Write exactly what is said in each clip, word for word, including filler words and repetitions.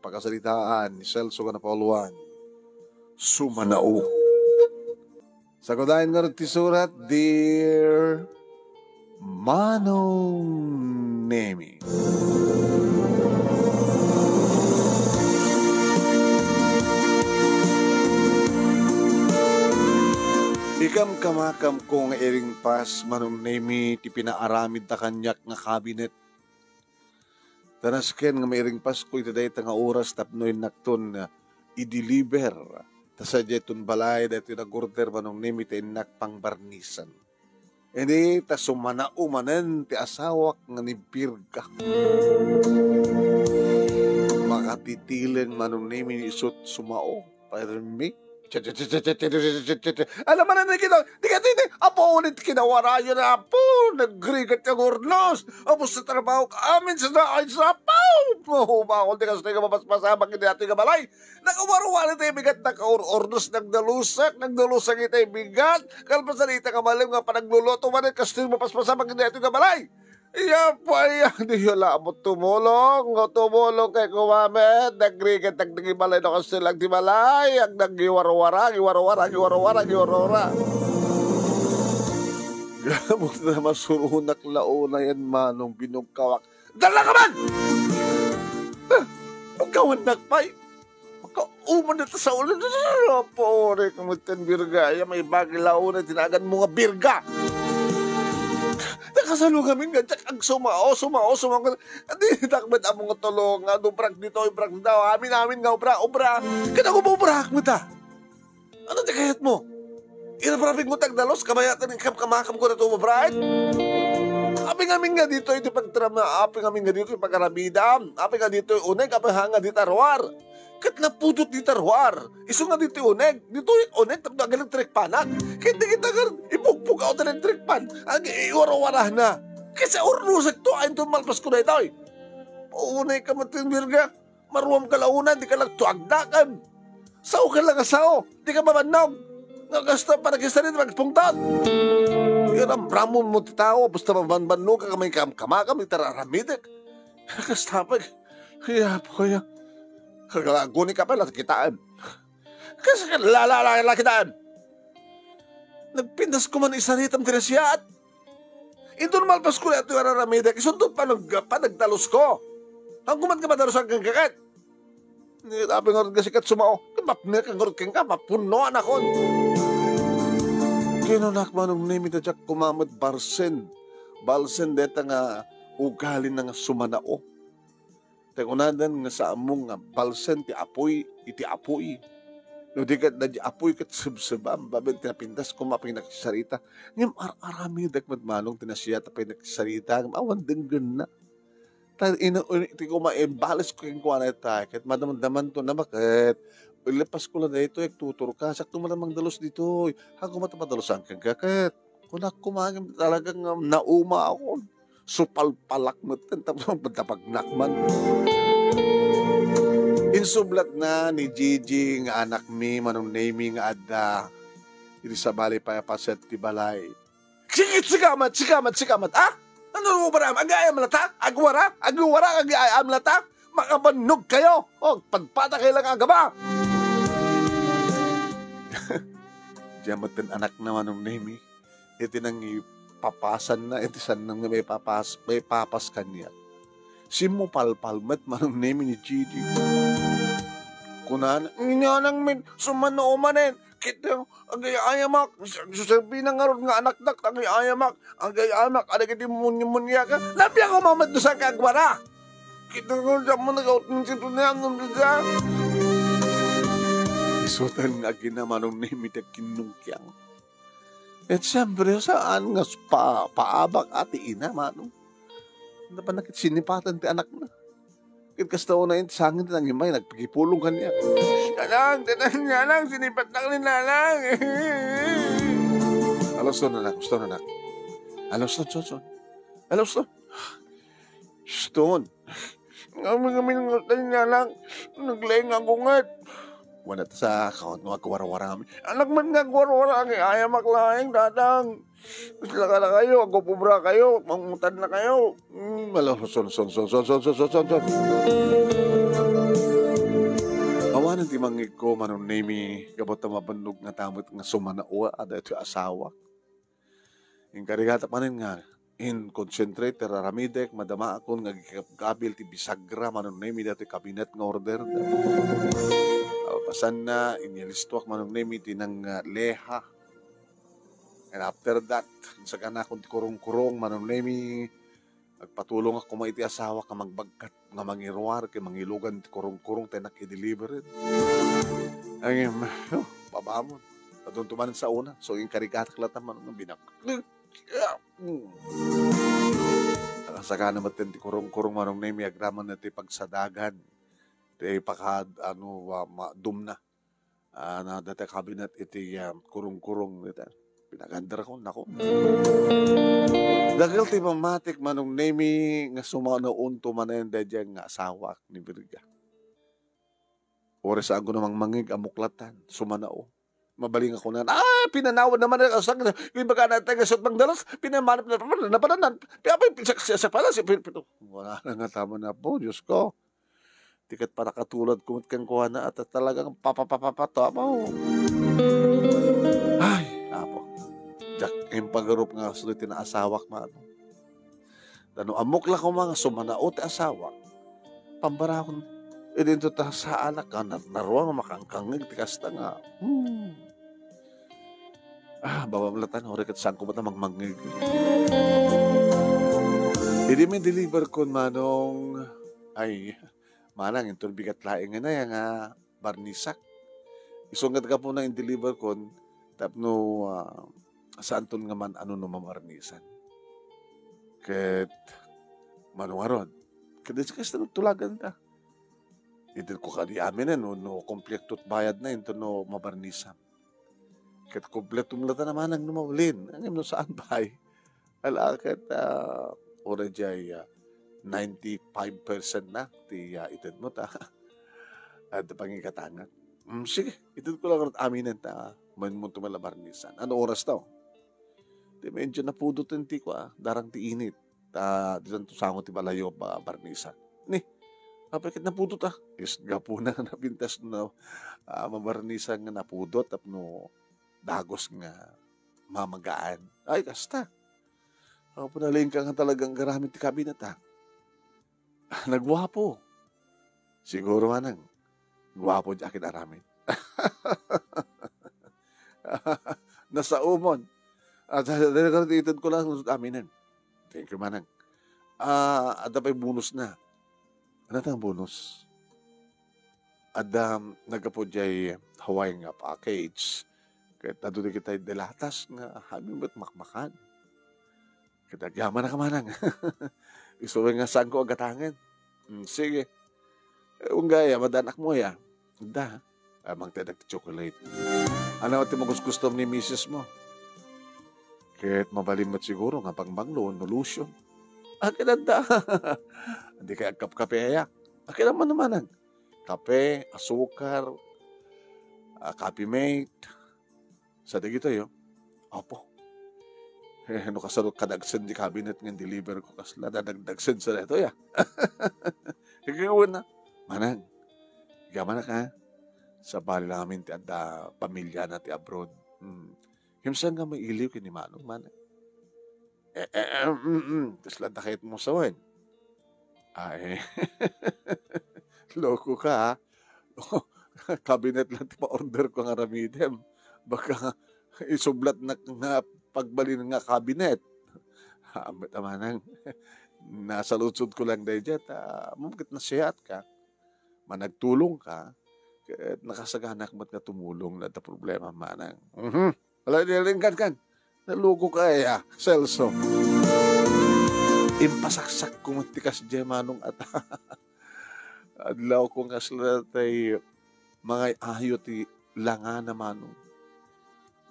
pakasaritaan ni Celso nga napauluan, Sumanao. Sagudayen ngarud ti surat, Dear Manong Nemi. Ikamkamakamko nga iringpas, Manong Nemi, ti pinaaramidda kaniak nga kabinet. Ta nasken nga mairingpasko iti dayta nga oras tapno innakton, ah, i-deliver. Ta sadiay ton balay daytoy nag-order, Manong Nemi, ta innak pangbarnisan. Idi ta sumanao manen ti asawak nga ni Virga. Makatitileng, Manong Nemi, isut sumao. Permi. Alam mo na, Nikito, di ka titi, apo, ulit kinawarayo na, apo, nagrigat ka ngurnos, apo, sa trabaho ka, amin sa daan sa, apo, mahuma ako, di ka sa tayo mapaspasabak, hindi natin kabalay. Nakawarwari tayo bigat, nakaur-urnos, nagdalusak, nagdalusak itayo bigat, kalpasan ita kabalay, nga panagluluto, man, kastoy mapaspasabak, hindi natin kabalay. Iya pa, iya, di yo la mo tumulong, no tumulong kay kumamet, nagrigat, nagdagibalay, no, kasi lang di balay, ang nagiwarwara, giwarwara, giwarwara, giwarwara. Gamot na masurunak launa yan, Manong, binugkawak. Dala ka man! Ah, ang kawan nakpay. Makauman na ta sa ulo. Apo, ore ka met ken Virga. Ay, may bagay launa, tinagan mo nga Virga. Nakasalo kami nga, Jack, ag sumao, sumao, sumao. Adi, takbet amo nga tulong, nga, dubrak dito, ibrak dito. Amin, amin nga, obra, obra. Kada ko obra, akmeta. Ano ti kayat mo? Inaprapig mo tagdalos, kabayatan ng kamkamakam ko na ito, mabright? Api ngamin nga dito iti pagtrama, api ngamin nga dito iti pag-aramidam, api nga dito uneg, api nga dito arwar. Ket napudot dito arwar. Isu nga dito uneg, dito uneg, tapno ag-electric panak. Ket di kita nga ipugpug out electric pan, ag iwarwarana. Ket sa urnusak to, ay ito malpas ko na itoy. Paunay ka, Martin Virga. Maruam ka launa, di ka lang tuagdakan. Sao ka lang a sao, di ka mabannog. Nga kasta para kisari di magpungtot. Iramramon mo ti tao, basta mabanbannog ka kamay kam-, kamakam, itararamidek. Kasta pag, kaya po kaya. Kagaguni ka pala, kitaan. Kasi lala, lala, kitaan. Nagpintas ko man isaritam ti nasiat. Inton malpas ko daytoy a raramidek, isunto panag-, panagdalusko. Haanko man nga madalusan kenka ket. Ni, apay ngarud nga sikat sumao, mapnek ngarud kenka, mapunnoan akon. Kinunak, Manong Nemi, ta diak koma met balsen. Balsen dayta nga ugalina nga sumanao. Ta kunadan nga saammo nga balsen ti apuy iti apuy. No di ket, daydi apuy ket sebsebam, babaen ti napintas koma a pinagsarita. Ngem ar-aramidek met, Manong, ti nasiat a pinagsarita, ngem awan denggenna. Ta ino, ino, ti koma, imbales ko kenkuana ita, ket madamdamanto na, baket, ilepas ko la daytoy, agtuturka, sakto man a mangdalus ditoy. Haanko met a madalusan kenka, ket. Kunak koma ngem talagang, um, nauma ako. Supalpalak metten tapno madapagnak man. Insublatna ni Gigi nga anakmi, Manong Nemi, nga adda iti sabali pay a paset ti balay. Sige, sika met, sika met, sika met, ah? Ano mo ba? Agayam lata? Agwara? Agwara? Agayam lata? Makabannog kayo! O, padpada kayo lang agaba! Diyan met din anak na Manong Nemi. Iti nangipapasanna, iti saan nga maipapas-, maipapas kaniak. Simmupalpal met Manong Nemi ni Gigi. Kunana, "Inanang min, sumano manen, kitayo, agay-ayamak, suserbi na ngarud nga anaknak, agay-ayamak, agay-ayamak, adagiti munyo-munyaka, napiako mamadusaka agwara." Kita ko, diyan mo nag-out ng sitwasyon, ano ba siya? Isutan nga agina Manong Nemi ti kinnungkiang. Et siyempre, saan nga pa-, paabak a ti ina, Manong? Napan na ket sinipatan ti anakna. Ket kasta unay ti sangin ti nangimmay, nagpakipulong kaniak. Nanang, nanang, nanang, sinipat na ni nanang. Aluston, anak, aluston, anak. Aluston, son, son. Aluston. Stone. Ngamin, ngamin, ngamin, anak. Naglaing ako ngat. Wala ta sa account mo, agwarwara kami. Anak man nga agwarwara, ang ayamak laing, dadang. Gusto ka na kayo, agpubra kayo, mangutad na kayo. Hmm, malo, son, son, son. Manen ti mangngegko, Manong Nemi, gapu ta mabannog ngata met nga sumanao a daytoy asawak. Inkarigatak manen nga in-concentrate ti raramidek, madamaakon nga agikabkabil ti bisagra, Manong Nemi, daytoy kabinet nga order da. Kalpasanna, inyalistoak, Manong Nemi, ti nang, ah, leha. And after that, insaganakon ti kurong-kurong, Manong Nemi, agpatulongak koma iti asawak nga magbagkat nga mangiruar ken mangilugan ti kurong-kurong ta innak i-deliver. Ngem, oh, pabamon. Adunto manen sa una. So, inkarigatak latta, Manong, nga binak-, nakasaka na met ti kurong-kurong, Manong Nemi, agraman na ti pagsadagan. Ti paka-, ano, wa-, ma-, dumna. Ah, na data cabinet iti, ah, kurong-kurong dita. Pinagandar ko, nako. Dakkel ti mammatik, Manong Nemi, nga sumanaonto manen daydiay nga asawak ni Virga. Oras agko na mangmangngeg a muklatan, sumanao. Mabalin nga kunan, "Ah, pinanawan naman ang asang, ibaga na tayo sa pangdalas, pinamanap na, na, na, na, na, pia, pia, sa, sa, sa pala, si, pin, pin," wala na nga tama na po, Diyos ko. Ti ket panakatulad ko met kenkuana, at talagang papapapapatama. Ay, Apo. Diak impagarup nga asto ti naasawak, mano. Dano ammok la koma nga sumanao ti asawak. Pambarakon, idinto ta saanak, nga nar-, narua nga makangkangngeg ti kasta nga, hmm. Ah, babam latan, ore ket saan ko met a mangmangngeg. Idi may deliver kon, Manong, ay, Manang, inton bigat laeng nga na, nga barnisak. Isu nga gapuna in-deliver kon tapno, ah, saanton nga man-ano no mabarnisan. Ket mano ngarud? Ket di kasta nagtulagan ta. Itedko kadi aminen no, no kompleto ti bayad na inton no mabarnisan. Ket kompleto met latta, Manang, no mabalin. Ngem no saan pay? Ala ket, ah, uray diay, ah, ninety-five percent na ti, ah, ited mo ta. Adda pangikatangak. Mm, sige, ited ko lang aminen ta. Manmunto man la barnisan. Ano oras to? Ti medyo napudot ti kua, darang ti init. Ta, ditan to sango ti balayo ba barnisan. Ni, apay ket napudot, ah. Is gapuna nga napintas no, ah, mabarnisan nga napudot tapno dagos nga mamagaan. Ay, kasta. Apo, nalingka nga talagang garamit ti kabinet, ah. Nagguapo. Siguro, Manang, guapo di akin aramid. Nasaumon. At sa, sa, sa, ited ko lang aminen. Thank you, Manang. Ah, adda pay bonus na. Ano tang bonus? Adda naggapu diay Hawaii nga package. Ket adu dagiti dalatas nga amin met makmakan. Ket agyamanak, Manang. Isu nga saanko a gatangen. Mm, sige. Eh, ungga, ya, madanak mo, ya. Adda. Ah, mangtedak ti chocolate. Ano ti magustuko ni misis mo? Ket mabalin met siguro nga bangbanglo wenno lotion. Akin adda. Di kay agkapkape aya. Akin man, Manang. Kape, asukar, ah, Coffee Mate. Sa dagitoy, oh. Apo. Eh, no kasano kadagsen di cabinet nga deliver ko, kasla dadagdagsen sa daytoy, ah. Ikaw na. Manang, igamanak, ha? Sabali lang amin ti adda pamiliana ti abroad. Hmm. Himsang nga mailiw ken ni Manong, Manang. Eh, eh, eh, mm, mm. Kasla dakayat mo sawen. Ah, eh. Loko ka, ha? Cabinet lang ti pa-order ko nga aramidem. Baka isublat na nga pagbalin nga cabinet. Amet a Manang. Nasaludsod ko lang daydiay, ta, mumkit nasihat ka. Managtulong ka. Ket nakasaganak met nga tumulong la ta problema, Manang. Mhm. Ala, di, di, kan, kan. Naluko ka, eh, ah, Celso. Impasaksak ko met ti kasdiay, Manong, at adlaw ko nga sila tay mangay-ayo ti langana, Manong.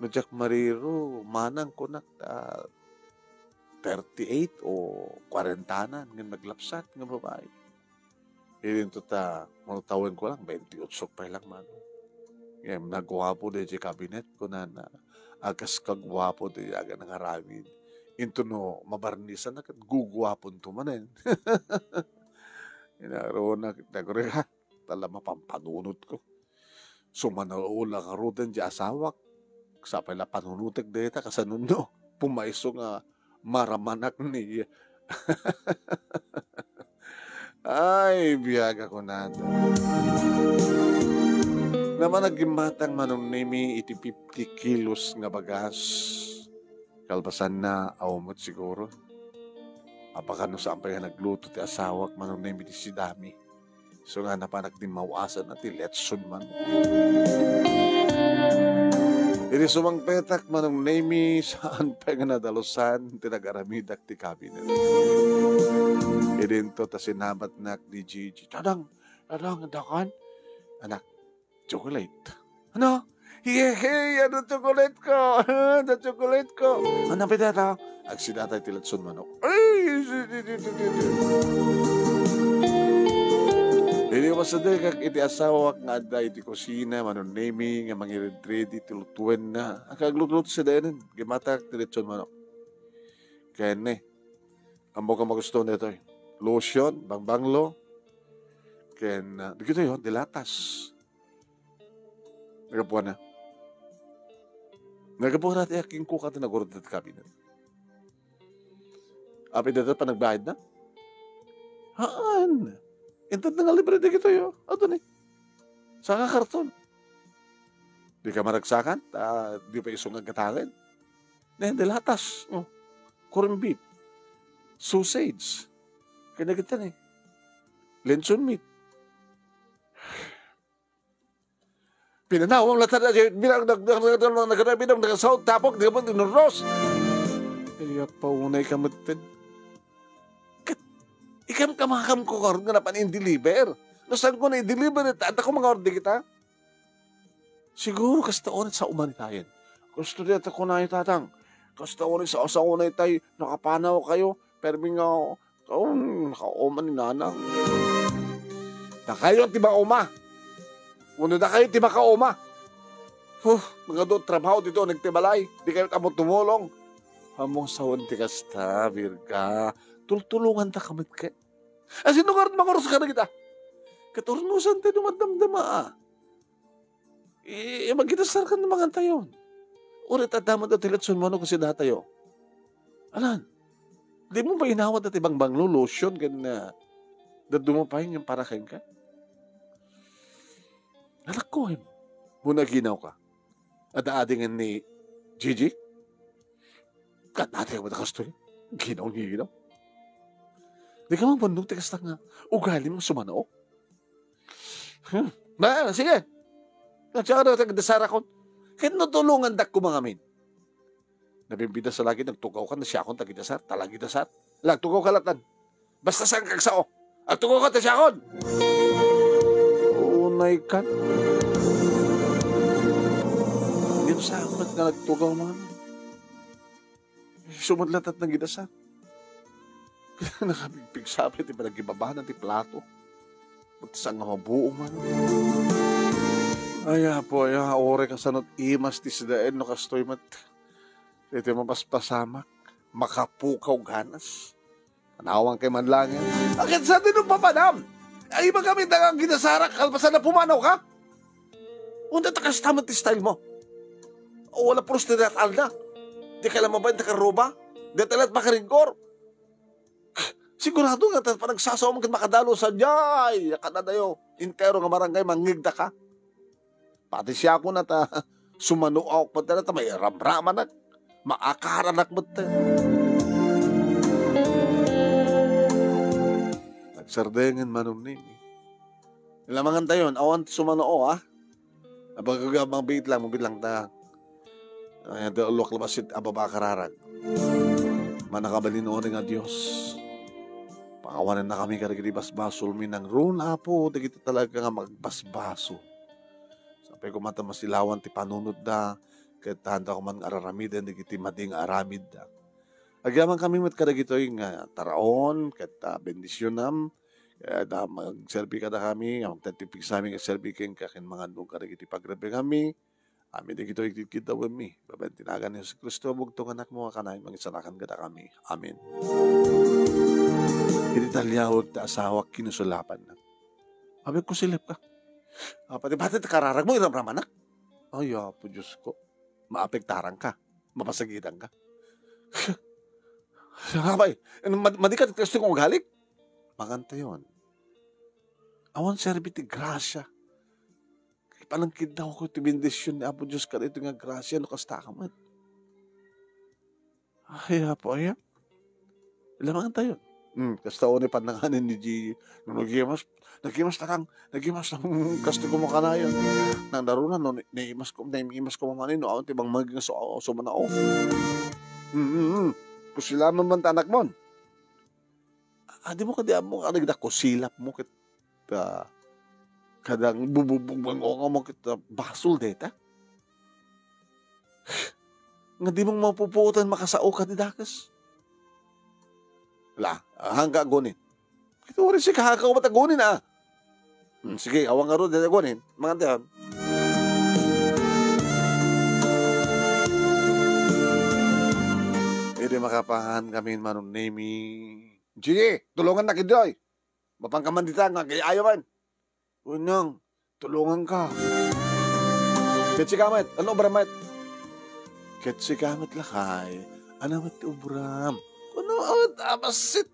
No diak mariro, Manang, kunak ta thirty-eight o kwarentanan nga naglapsat nga babai. Idinto ta, mano tawen ko lang, baintiotso pay lang, Manong. Ngem naguapo daydiay kabinet, kunana, a kas kaguapo daydiay agan nga aramid. Into no mabarnisan na ket guguaponto manen. Inarona, nagre-, ha? Tala mapampanunot ko. Sumanaol a ngaruden ti asawak. Sapay la panunotek dayta, kasano no pumayso nga maramanak ni Ay, biag a kunada. Naman, nagimmatang Manong Nemi iti fifty kilos nga bagas. Kalpasanna, aw met siguro. Apaka no saan pay nga nagluto ti asawak, Manong Nemi, ti sidami. So nga napanak di mawasan na ti letson man. Idi sumangpetak, Manong Nemi, saan pay nga nadalusan ti nagaramidak ti cabinet. Idinto ta sinabatnak ni Gigi. "Tadang, tadang, dakan?" "Anak, chocolate." "Ano?" "Yehey! Ano chocolate ko? Ano chocolate ko?" "Ano pay data?" Agsidata iti letson manok. Ay! Idi masadegak iti asawak nga adda iti kusina, Manong Nemi, nga mangired-ready ti lutuenna. Agluto-luto sida enen, gimmatak ti letson manok. Ken ne, ammok a magusto daytoy. Lotion, bangbanglo, ken, ah, dagitoy, oh, dilatas. Nagapuana. Nagapuana ti aking kuka ti nagurot ti cabinet. Apay dayta panagbayadna? Haan. Inted na nga libre dagitoy, oh. Ato ni. Saka karton. Di ka maragsakan, ta di pay isu nga gatangen. Nen, dilatas, oh. Corned beef. Sausage. Kanya kita ni. Lenson meat. Pinanawang latta na, bilang nag-, nag-, nag-, nag-, nag-, nag-, nag-, tapok, di ka man inurros. Ay, apaw, unay ka metten. Ket, ikam kamakam ko karon nga napan in-deliver. No saan ko na i-deliver, ita, anta ko mga order kita? Siguro, kasta oras sa umanitayan. Gusto di ata kunayo, tatang. Kasta oras sa, sa unay tay, nakapanaw kayo, permi nga, oh, nakauma ni nanang. Dakayo ti mauma. Uno dakayo ti makauma. Huh, mga do, trabaho dito, nagtibalay. Di kayo tamo tumulong. Among sawan ti kasta, Virga. Tultulungan ta kamit ka. Asin no nga mangurus ka na kita. Katurnusan tayo dumadamdama, ah. I-, i-, magkita sa kan mangan tayo. Ulit at damag at hilatsun mo, ano, kasi datayo. Alan, di mo ba inawat at ibang banglo, lotion, kan, ah, daduma pa yung para kain ka? Anak ko, eh. Muna ginaw ka. Ada-adingen ni Gigi? Kat ate ka ba kastoy? Ginaw ni ginaw. Di ka man bundok ti kasta nga ugali mo sumano? Hmm. Ba, sige. Nagsaka na tagdasar akon. Ket no tulungan dak kumangamin. Nabimbida sa lagi, nagtugaw ka, na siya akong tagidasar, talagidasar. Nagtugaw ka latan. Basta saan kagsao. Agtugaw ka, ta siya akon. Unay kan. Yan sa amat nga nagtugaw man. Sumudlat at nagidasar. Nakabigpig sabi ti panagibabana ti plato. Magsa nga mabuo man. Ay, apo, ay, ah, ore ka sanot imas ti sidaen no kastoy met. Iti mapaspasamak, makapukaw ganas. Panawang kay manlangen. Akin sa di nung papanam? Ay, iba kami dagang ginasarak, kalpasan na pumanaw ka? Unda ta kasta met ti style mo. O, wala puros ti dat alda. Di ka lang mabayan ta karuba. Di ta lahat makaringgor. Sigurado nga ta panagsasaw mo ket makadalo sa jay. Kadadayo, intero nga barangay, mangngegda ka. Pati siya ko na ta, sumano ako pa ta, ta may ramramanak. Maakaranak met. Nagsardengen manong nini. Lamangan tayon, awan ti sumano, ah. Abagaga, mabit lang, mabit lang ta. Ay, adu a luak labasit a baba a kararag. Mannakabalin-oneng a Dios, pakawanennakami kadagiti basbasolmi. Nangruna, Apo, dagiti talaga nga magbasbaso. Sapay koma ta masilawan ti panunotda, ket haanda koma nga ar-aramiden dagiti madi nga aramidda. Agyamankami met kadagitoy nga taraon ket, ah, bendisionam. Ket, ah, magserbi kadakami, nga magtatipigsa mi nga serbi kenka ken mangannong kadagiti pagrebengami. Amin dagitoy iti kiddawenmi. Babaen ti nagan ni Jesu-Cristo, bugtonganak mo nga kanay mangisalakan kadakami. Amen. Iti taliawek ti asawak, kinusulapanna. Abek ko, silipka. Ah, pati, pati kararag mo, iramramanak. Ay, Apo Diyos ko. Maapektaran ka. Mapasagidan ka. Siya nga ba eh. Ano, mad-, madi ka, Kristo, kung agalik? Maganta yun. Awan serbi ti grasya. Panangkidna ko ti bendisyon ni Apo Diyos kadaytoy nga grasya, no kasta ka met. Ay, apo, aya. Lamangan tayo. Hmm, kasta unay pannanganin ni Gigi. No nagimas, nagimas takang, nagimas takang, kastoy ko makanayon. Nang daruna, no, naimas ko, naimas ko mamani, no, awan ti bangmag nga so, so manao. Hmm, hmm, hmm. Kusilaman man ta anak mon. Adi mo kadi ammo, ano, kusilap mo ket, ah, kadang bububog mo ket, ah, basol deta. Nga di mong mapupuotan makasao ka ti dakes. La, hangka agunin. Ito rin si kahakaw matagunin, ah. Hmm, sige, awang nga ro, deta agunin. Mangan tayo. Iti makapahan kami, Manong Nemi. Sige, tulungan na, Kidoy. Mapan ka man dita, nga gayaayo man. Unang, tulungan ka. Ket sika met, ano obra met? Ket sika met lakay, ano met ti obram? Kuno, awat, abasit.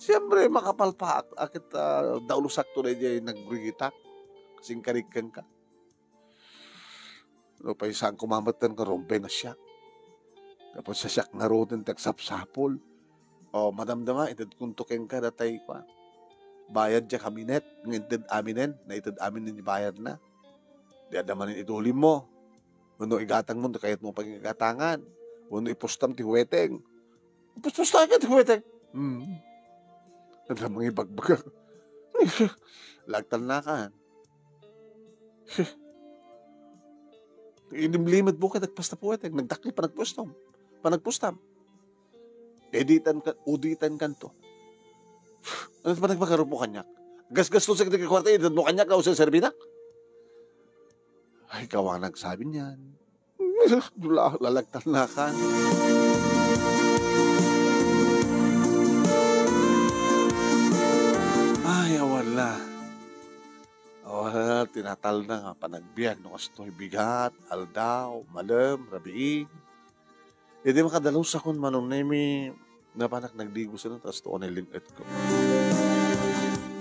Siyempre, makapalpaak, akit, ah, daulusak to na diay nagrigitak. Kasing karikkan ka. Nupay saan ko mametten nga rumbeng a siak. Tapos sa siak ngaruden ti agsapsapol. O, madamdama, itedkonto kenka datay, kuan, bayad diak a minet, nga inted aminen, naited amin ni bayadna. Di adda manen itulim mo. Wenno igatang mo, kayat mo pagingagatangan. Wenno ipustam ti huweteng. Ipuspusta ka ti huweteng. Hmm. Adda mangibagbagak. Lagtalnakan. Inimlimet buket, nagpasta puwetek, nagdakkel panagpustam. Panagpustam. Editan ka, uditan kanto. Ano pa nagpakarupo kaniak? Gasgastos ka ti kwarta, editan mo kaniak, na usa serbinak? Ay, kawa nagsabi niyan. Dula, lalagtan na kan. Ay, awan la. Awan la, tinatalna nga panagbiag no kastoy bigat, aldaw, malem, rabiin. Idi makadalus akon Manong Nemi, napanak nagdigos na, tas tuon ay ling-et ko.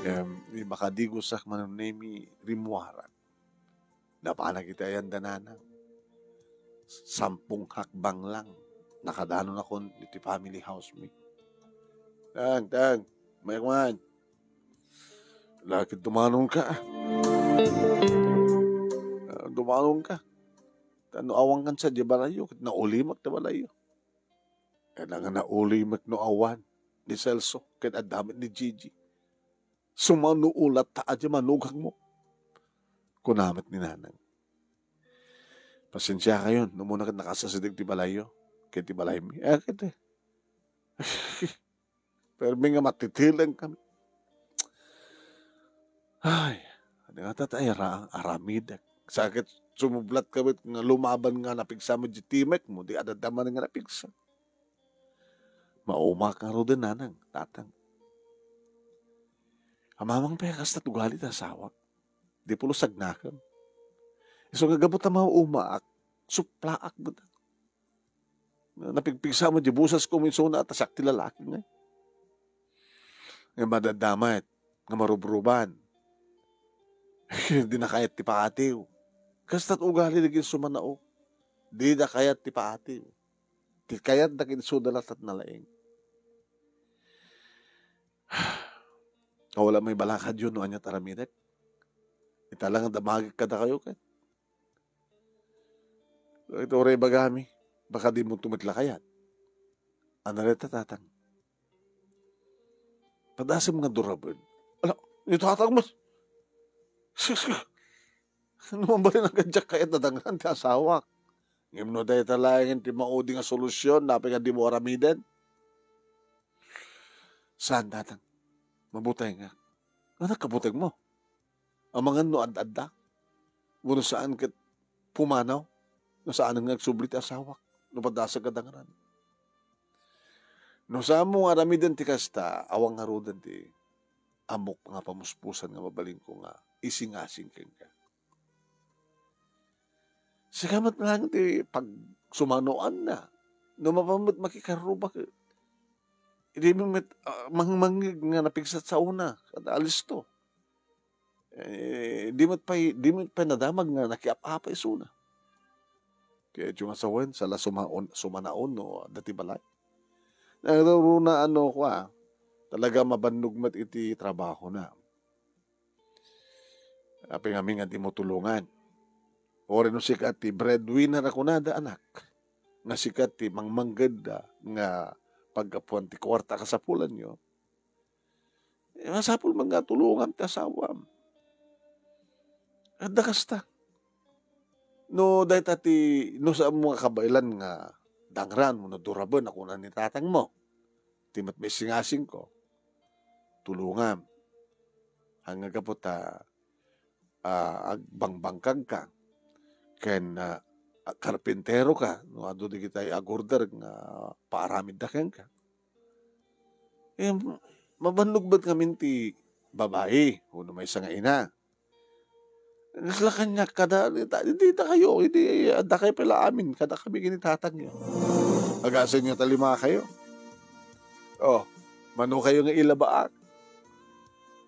Em, di makadigosak Manong Nemi, rimmuaran. Napanak iti ayan da nanang. Sampung hakbang lang. Nakadanon akon iti family house mi. Tang, tang, mayakman. Lakit dumanon ka. Ah, dumanon ka. Ta no awan kan sa di balayo, ket naulimek ti balayo. Kaya nga naulimek no awan ni Celso, ket adda met ni Gigi. Sumano ulat ta adi manugangmo. Kuna met ni nanang. Pasensia kayon, no muna ket nakasasideg ti balayyo, ket ti balaymi. Eh, ket, eh. Permi nga matitilen kami. Ay, adi nga tatay, ara-, aramidek. Sakit sumublat kami nga lumaban nga napigsa mo di timek mo, di adadda man nga napigsa. Maumak nga ruden nanang, tatang. Amamang pay kasta tugali ta asawak. Di pulos agnakem. Isu nga gapu ta maumaak, suplaak met. Napigpigsa mo di busas ko, minsuna, ta siak ti lalaki ngay. Nga madadamay, nga marubruban. Di na kayat ti paatiw. Kasta ugali dagiti sumanaok. Di na kayat ti paatiw. Ti kayat da ken isu da latat nalaing. Wala may balakad yun no anya taramidek. Ita lang damagik kadakayo ket. Ito ray bagami. Baka di mo tumitla kayat. Ano reta tatang? Padasem nga duraben. Ala, ni tatang mas. Sus, sus. Ano man ba rin ang kadyak kayat na dangran ti asawak? Ngem no dayta laeng ti maudi nga solusyon, napay nga di mo aramiden? Saan, tatang? Mabutay nga. Anak, kabutay mo. Amangan no ad-adda. Wenno saan ket pumanaw. No saan nga agsubli ti asawak. No padasag ka dangran. No saan mo nga aramiden ti kasta, awan ngaruden ti ammok nga pamuspusan nga mabalinko nga isingasing kenka. Sika met laeng ti pagsumanoanna. No mapan met makikarrubak, idi met, ah, mangmangngeg nga napigsatsaona, kada alisto. Eh, di met pay, di met pay nadamag nga nakiap-apa isuna. Kaya iti nga sawen, sala sumaon, sumanaon no adda ti balay. Nangruna, ano, kua, talaga mabannog met iti trabahona. Apay ngamin nga dimo tulongan? Uray no sika ti breadwinner a kunada, anak, nga sika ti mangmanggedda nga paggapuan ti kuarta a kasapulanyo, eh, masapul man nga tulongam ti asawam. Adda kasta. No dayta ti, no saanmo nga kabaelan nga dangran wenno duraben a kuna ni tatangmo, ti met maisingasingko, tulongam. Haan nga gapu ta, ah, agbangbangkagka ken, ah, karpinteroka, no adu dagiti ag-order nga paaramidda kenka. Eh, mabannog met ngamin ti babai wenno maysa nga ina. Kasla kaniak kada, dita, dita kayo, idi adda kayo pay la amin, kada kami ken ni tatangyo. Agasenyo ta lima kayo. Oh, mano kayo nga ilabaak?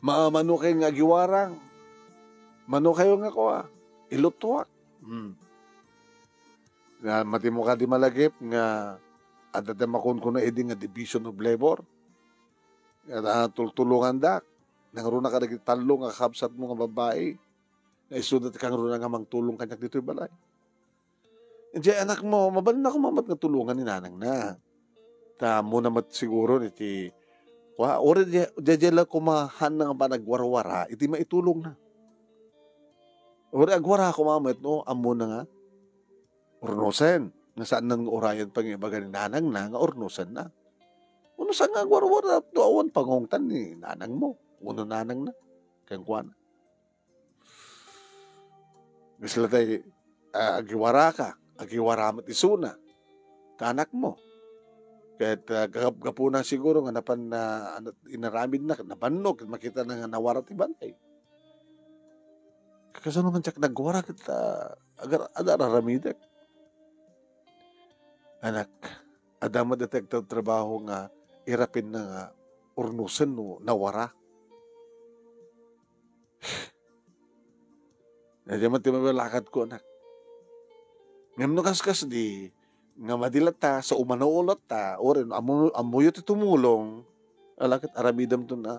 Ma-, mano kayo nga agiwarang? Mano kayo nga kua? Ilutuak. Hmm. Nga matimo kadi malagip nga adda ti makunkuna idi nga division of labor? Nga, ah, tultulongandak. Nangruna kadagiti tallo nga kakabsatmo nga babbai. Nga isuda ti kangruna nga mangtulong kaniak ditoy balay. Idiay anakmo, mabalinna koma met nga tulongan ni nanangna. Ta ammona met siguro iti, kua, uray di, di, di la koma haanna nga panagwarwara iti maitulongna. Uray agwara koma met no ammona nga urnosen, nga saanna nga urayen pangibaga ni nanangna nga urnosenna. Wenno saan nga agwarwara no awan pangungtan ni nanangmo wenno nanangna kenkuana. Kasla tay, ah, agiwaraka, agiwara met isuna, ta anakmo. Ket, ah, gap-, gapuna siguro nga napan na, ano, inaramidna, nabannog, makitana nga nawara ti balay. Kasano man diak nagwara ket, ah, agar-, adda ar-aramidek? Anak, adda met dayta agtratrabaho nga irapinna nga urnosen no nawara. Dayta met ti mabalakadko, anak. Ngem no kaskasdi, nga madi latta, sa umano latta, uray no ammo-, ammoyo ti tumulong, ala ket aramidemto na,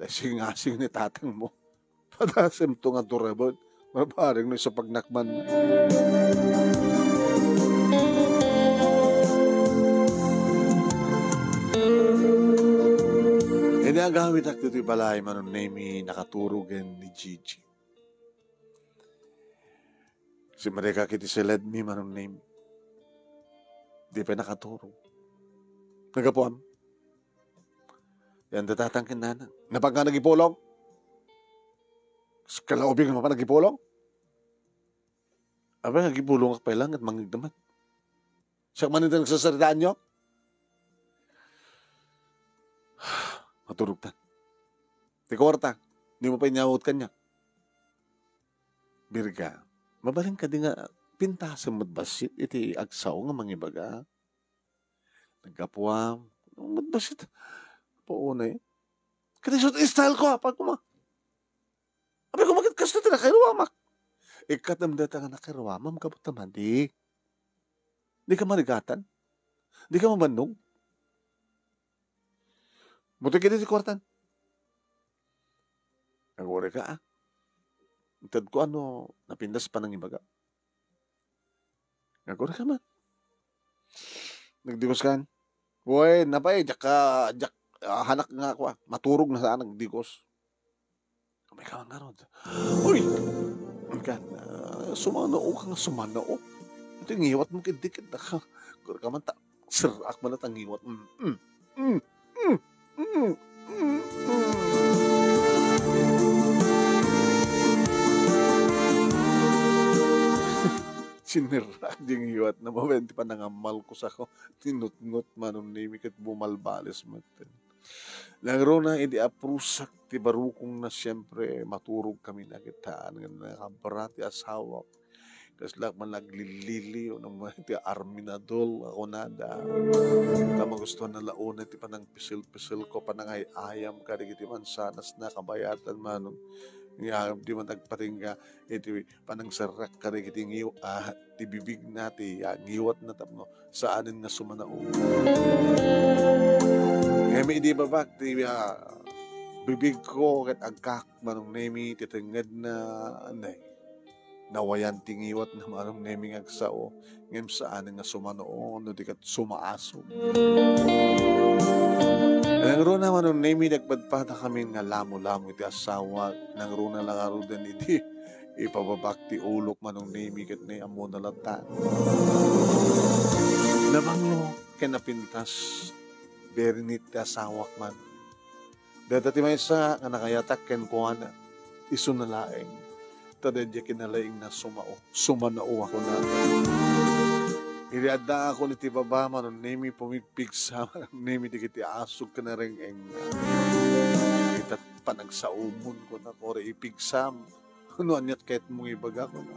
ta isingasing ni tatangmo. Padasemto nga duraben. Mabareng no isu pagnak man. Idi agawidak ditoy balay, Manong Nemy, nakaturog ni Gigi. Simrekak iti siledmi, Manong Nemy. Di pay nakaturog. Naggapuam. Yan datatang ken nanang. Napagka nagipulong? Kalaubing nga mapan nagipulong? Apay nga agipulongak pay laeng ket mangngegda met. Siak man iti nagsasaritaanyo? Maturogtan. Ti kuarta, dimo pay inyawat kaniak. Birga, mabalin kadi nga pintasem met bassit iti agsao nga mangibaga? Naggapuam, met bassit. Paunay. Kadi isu ti style ko, apay koma. Apay koma ket kastoy ti nakaruamak. Ikkatem dayta nga nakaruamam gapu ta madi. Dika marigatan? Dika mabannog? Buti kadi ti kuartan. Agurayka, ah. Itedko ano, napintas panangibaga. Agurayka man. Nagdigos kan? Wen, apay, diak ka, diak, ah, hanak nga, kua, maturog na saan, nagdigos. Kamay ka man ngarud. Uy! Kan, ah, sumanao ka nga sumanao. Iti ngiwat mo ket dikit na ka. Agurayka man ta, sir, ak man ta ngiwat. Mm, mm, mm, mm, mm, mm, mm. Sinirrak di ngiwat na mawen ti panangammal ko sako. Ninutngot Manong Nemy ket bumalbales met. Nangruna idi aprusak ti barukongna, siempre, maturog kami na kitaan nga nakabra ti asawak. Kasla man naglilili, unang ti arminador, ako nada. Ta magustuhan na launa ti panangpisil-pisil ko, panangay-ayam kadagiti mansanas na kabayatan manong. Nga, di man agpatingga, iti panangserrak kadagiti ngiw-, ah, ti bibigna, ti, ah, ngiwatna tapno saanen nga sumanao. Ngem idi babak ti, ah, bibigko ket agkak manong Nemi ti tengngedna, anay, nawayan ti ngiwatna manong Nemi nga agsao, ngem saanen nga sumanao no di ket sumaasog. Nangruna manong Nemi, nagpadpadakamin nga lamo-lamo iti asawak, nangruna la ngaruden idi ipababak ti ulok manong Nemi ket ni ammona latta. Nabanglo ken napintas, very neat ti asawak man. Dayta ti maysa nga nakayatak kenkuana, isuna laeng. Ta daydiay kinalaingna sumao, sumanao a kuna. Idi addaakon iti baba, manong Nemi pumigpigsa, manong Nemi dagiti asog ken nareng-engna. Ita panagsaomon kuna, kore ipigsam. No aniat kayatmo nga ibaga, kuna.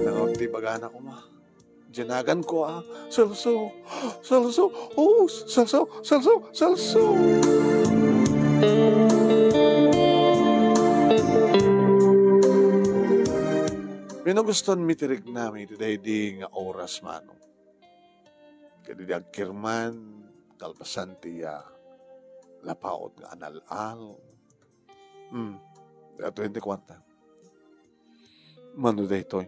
Nangaw ti ibagana koma. Diay naganko a, Celso, Celso, oh, Celso, Celso, Celso. Wenno, gustoanmi ti riknami iti daydi nga oras, manong. Ket idi agkirman, kalpasan ti, ah, lapaot nga anal-al. Hmm. Daytoy ti kuarta. Mano daytoy?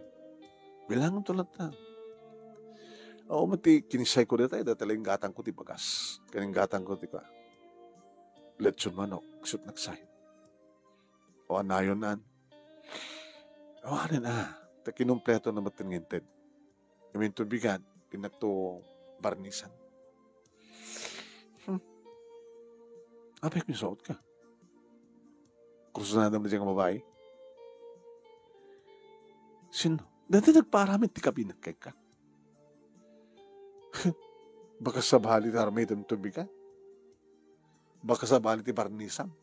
Bilanganto latta. Awan met ti kinisayko daytoy, dayta la inggatangko ti bagas. Ken inggatangko ti kua, lechon manok, ket nagsay. O, anayon an. Awanen a, ta kinumpleto na met ti inted. Amin to bigat, innak to barnisan. Hmm. Apay, kinsaot ka. Kursunada mo dyan nga babae? Sino? Dati nagpaaramid ti kabinet kay ka. Baka sabali ti aramitem to bigat. Baka sabali ti barnisam.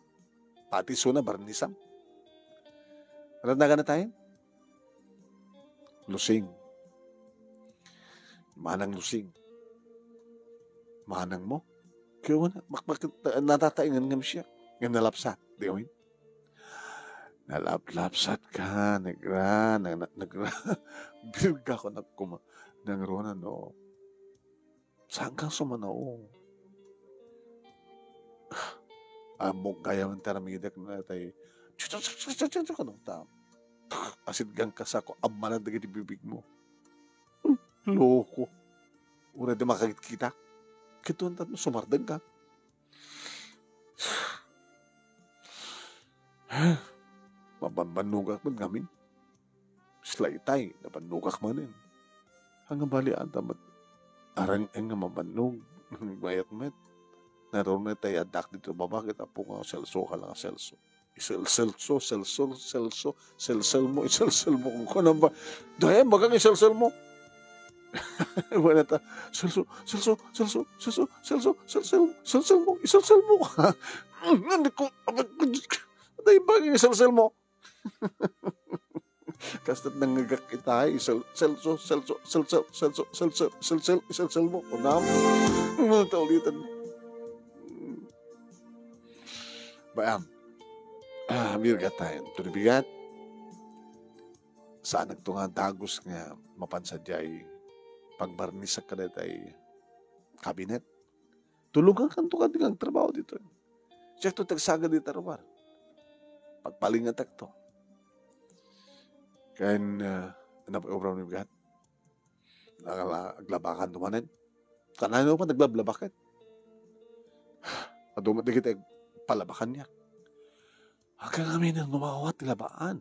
Pati isuna barnisam. Ano na gana tayo? Lusing. Manang Lusing. Manang mo? Kaya wala. Mak-, mak-, natataingan nga siya. Nga nalapsat. Di kami? Nalaplapsat ka, negra, na-, na-, negra. Birga ko na kuma-, nangruna, no? Saan kang sumanao? Ammok gayam ti aramidek na tay, kanang ta, asidgan ka sa ko, ammanan dagiti bibig mo. Hmm, loko. Uray di makagit kita. Kituan ta, sumardeng ka. Mabanbannogak met ngamin. Sila itay, nabannogak manen. Anga bali ata met arang-eng nga mabannog. Mayat met. Naruna itay addak dito baba, ket apo nga Celso ka lang, Celso. Isel-, Celso, Celso, Celso, Celso mo, iselsel mo. Kung kunam ba? Daya, bagang iselsel mo. Wala ta. Celso, Celso, Celso, Celso, Celso, Celso, Celso mo, iselsel mo. Hindi ko, daya, bagang iselsel mo. Kasta't nangngegak itay, isel-, Celso, Celso, Celso, Celso, Celso, Celso, iselsel mo. Kunam. Mga kaulitan. Bayam. Ah, mirga tayo. Tunibigat. Saan nagtunga dagus nga mapan sadiay pagbarnisak kadaytay kabinet? Tulongan kanto kadi nga agtrabaho dito. Siak to tagsagad dita ruar. Pagpalingatak to. Ken, ah, ano pa obra ni bigat? Nagla-, aglabakan to manen. Kanano pa naglablabak ket? Adu met dagiti agpalabakan niya. Agka ngamin nga umawat ti labaan.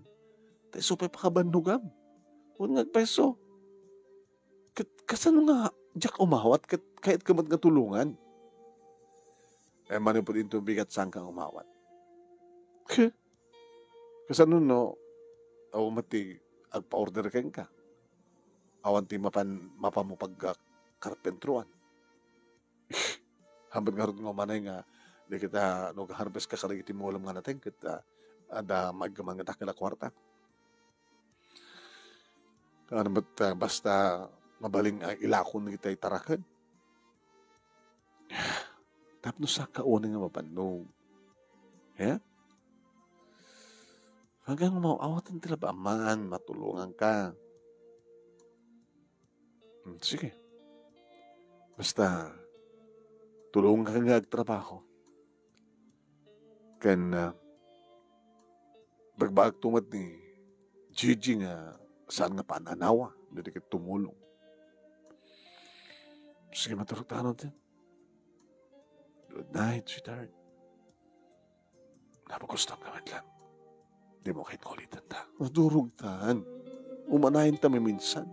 Ta isu pay pakabannogam. Wen nga agpayso. Ket kasano nga diak umawat ket kayat ka met nga tulongan? Eh, manipud inton bigat saan ka umawat? Heh. Kasano no, awan met ti agpa-order kenka? Awan ti mapan, mapamupag a karpentroan. Saan met ngarud nga umanay nga dagita no, ga-harvest ka kadagiti mulom nga nateng ket, ah, adda maaggaman nga dakkel a kuarta. Ano met, ah, basta mabalin nga ilakon dagiti taraken. Tapno saanka unay nga mabannog. He? Hanggang maaw-awatan ti laba a maan, matulonganka. Hmm, sige. Basta, tulonganka nga agtrabaho. Ken, ah, bagbagto met ni Gigi nga saan nga paan-anawa, dagiti ket tumulong. Sige, maturog ta, ano, din? Good night, sweetheart. Napagustom ka met lang. Dimo ket kulitan ta. Nadurog tan. Umanayen ta maminsan.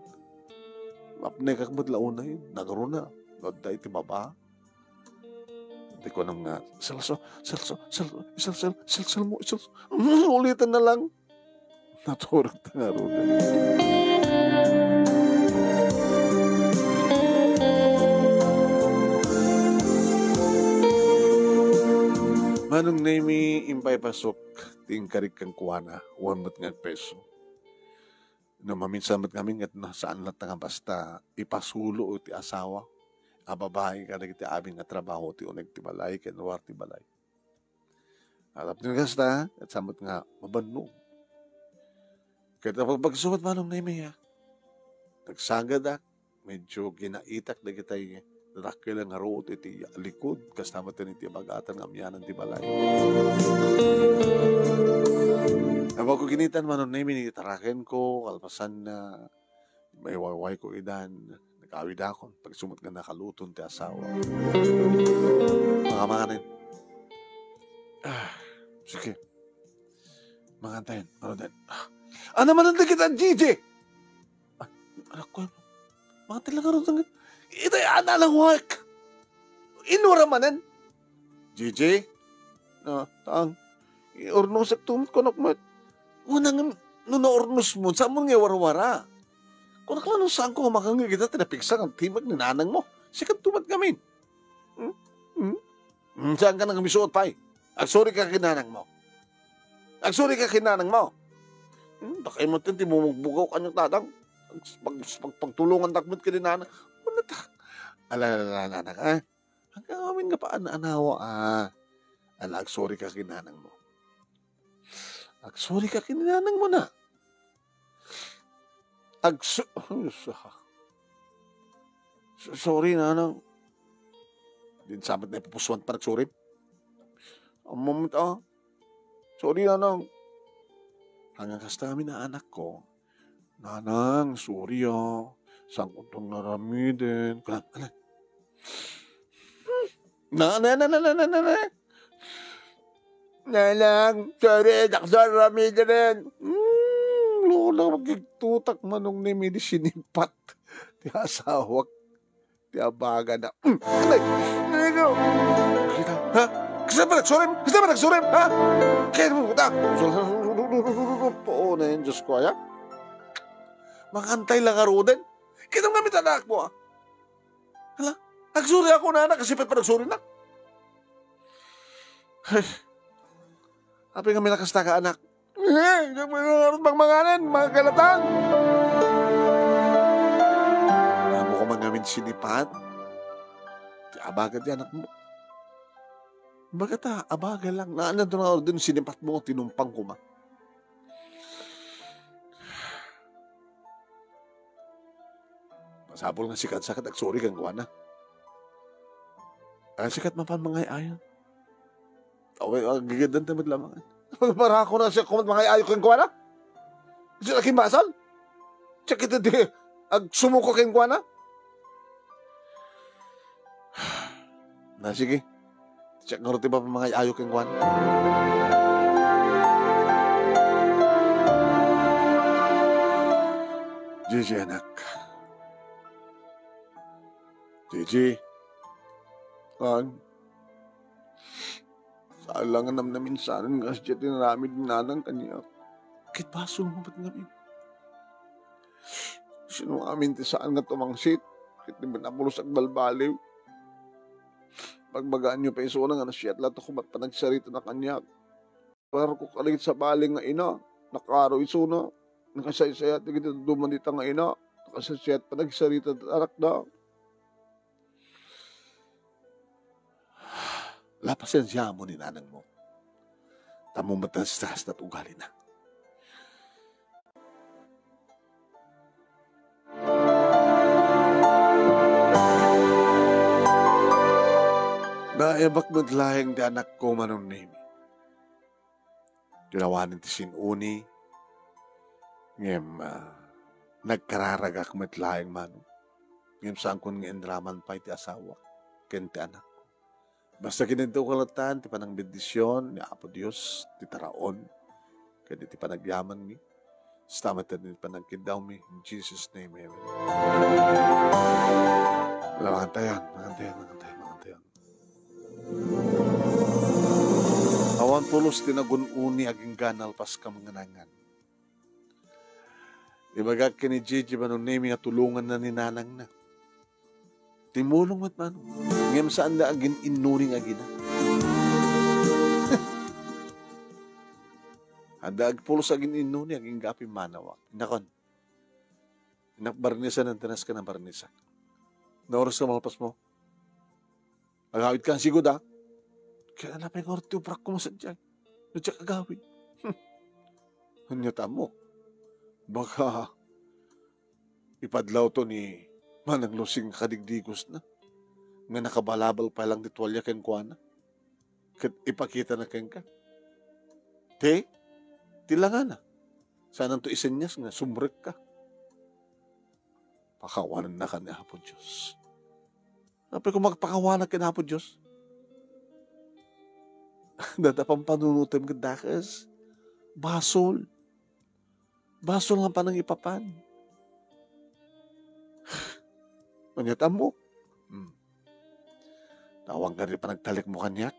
Mapnekak met la unay. Nagruna. No adda iti baba. Di ko nga, "Celso, Celso, Celso, Celso, Celso, Celso mo, Celso." Ulitan na lang. Naturog ta ngaruden. Manong Nemi, impay pasok ti inkarik kenkuana, wen met nga agpeso. No maminsan met ngamin ket na, saan latta nga basta ipasulo ti asawa a babai kadagiti amin nga trabaho ti uneg ti balay ken ruar ti balay. Tapno kasta, ket saan met nga mabannog. Ket apagpagsumat, Manong Nemi, a, nagsagadak, medyo ginaitak dagitay dakkel nga ruot iti likod, kasta met iti abagatan nga amianan ti balay. Awan ko ginitan, Manong Nemi, ni tarakenko, kalpasanna, maiwaywayko idan, nag-awidakon, pagsumat nga nakaluton ti asawa. Makamangan. Ah, sige. Mangan tayo, ano din? Ah, ano man ang dagit ang Gigi? Ah, anak ko, mangan tayo lang, ano din? Itay, ana lang, work. Inura manen. Gigi? Ah, tang. Iurnusek tumot kunak met. Unang no naurnos mo, saan mo nga warwara? Kunak lang no saan ko makangga kita tinapigsa kang timag ni nanang mo. Sikan tumat ngamin. Hmm? Hmm? Hmm, saan ka nang misuot, pay? Agsuri ka kinanang mo. Agsuri ka kinanang mo. Hmm, dakay mo ti mumugbugaw kanyang tatang. Pag, pag, pag, pagtulungan takmet ka ni nanang. Ano ta? Ala, ala, ala, ala, ha? Hanggang amin nga paan-anawa, ah. Ala, agsuri ka kinanang mo. Agsuri ka kinanang mo na. Agsu-, so-, sorry, nanang. Din samet na ipupusuan pa nagsurim. Ang moment, ah. Sorry, nanang. Hanggang kasta kami na anak ko. Nanang, sorry, ah. Saan ko itong naramiden? Kulang, anak. Na, na, na, na, na, na, na, na. Nanang, sorry, dakdor, ramiden. Hmm, lola, magigtutak manong ni midi sinipat. Ti asawak. Ti abaga na. Hmm, ay, ay, ko. Kita, ha? Kasi ba nagsurim? Kasi ba nagsurim? Ha? Kaya mo, ta. Oo na yun, Diyos ko, aya. Makantay lang aruden. Kita mo kami tanak mo, ah. Hala, agsuri ako na, anak, kasi pa nagsuri na. Ay, apay nga may nakasta ka, anak? Eh, di ba nga arud bang manganan, mga kalatan? Amo ko man ngamin sinipat. Ti abaga ti anak mo. Baga ta, abaga lang. Naanan to nga arud din sinipat mo, tinumpang ko ma. Masapul nga sikat-sakat, agsuri kenkuana. Ah, sikat mapan mangay-ayo. Awan, ah, gigidan ta met lamang. Para ako na siya kumat mangay-ayo kenkuana. Siya lagi masal. Siya kita di agsumuko kenkuana. Na, sige. Check nga run ti mapamangay-ayo kenkuana. Gigi, anak. Gigi. An? Saan lang nga namnaminsanan nga asdiay ti inaramid ni nanang kaniak. Ket basol mo met ngamin. Sino amin ti saan nga tumangsit? Ket di met napulos agbalbaliw. Pagbagaanyo pay isuna nga nasiat latta koma ti panagsaritana kaniak. Parokko kadagiti sabali nga ina, nakaro isuna, nakasaysayat dagiti dadduma dita nga ina, nakasaysayat panagsarita ti anakda. La, pasensiamo ni nanangmo. Tammo met ti ugalina. Naayabak met laeng ti anakko, Manong Nemi. Tinawanen ti sin-oni, ngem, ah, nagkararagak met laeng, Manong. Ngem saankon nga inraman pay ti asawak ken ti anakko. Basta kineddaw kalatan ti panangbendision ni Apo Dios, ti taraon, ken iti panagyamanmi. Basta met ti panagkiddawmi. In Jesus' name, amen. Wala, mangantayon, mangantayon, mangantayon, mangantayon. Awan pulos ti nagun-oni agingga nalpas ka mangnangan. Ibagak ken ni Gigi, Manong Nemi, nga tulonganna ni nanangna. Timulong met, Manong. Ngem saanda agin-innuri nga agina. Adda agpulos agin-innuri, agingga pimmanaw. Innakon. Innak barnisan, nagdanas ka na barnisak. Naoras ka malpas mo? Agawid ka sigud, a? Kaya na pay nga ti ubrak ko masadiay. No diak agawid. Ania ti ammok? Baka ipadlawto ni Manang Lusing nga kadigdigosna. Nga nakabalabal pay lang ti tualya kenkuana. Ket ipakitana kenka. Ti, ti langana. Saananto isenyas nga sumrekka. Pakawanennaka ni Apo Dios. Apay ko magpakawanak ken Apo Dios? Dada pampanunotem ket dakes. Basol. Basol nga panangipapan. Ania ti ammok? Hmm. Awan kadi panagtalekmo kaniak?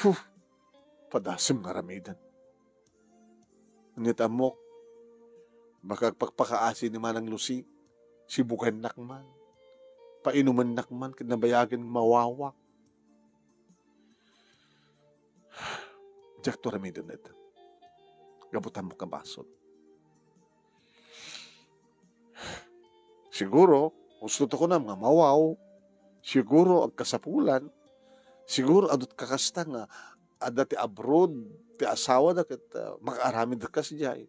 Huh. Padasem nga aramiden. Ania ti ammok? Baka agpakpakaasi ni Manang Lucy, sibukennak man, painumennak man, ket nabayagen mawawak. Diakto aramiden dayta. Gapu ta ammok nga basol. Siguro, husto ta kunam nga mawaw, siguro agkasapulan, siguro adu ti kakasta nga adda ti abroad, ti asawada ket, ah, makaaramid kasdiay.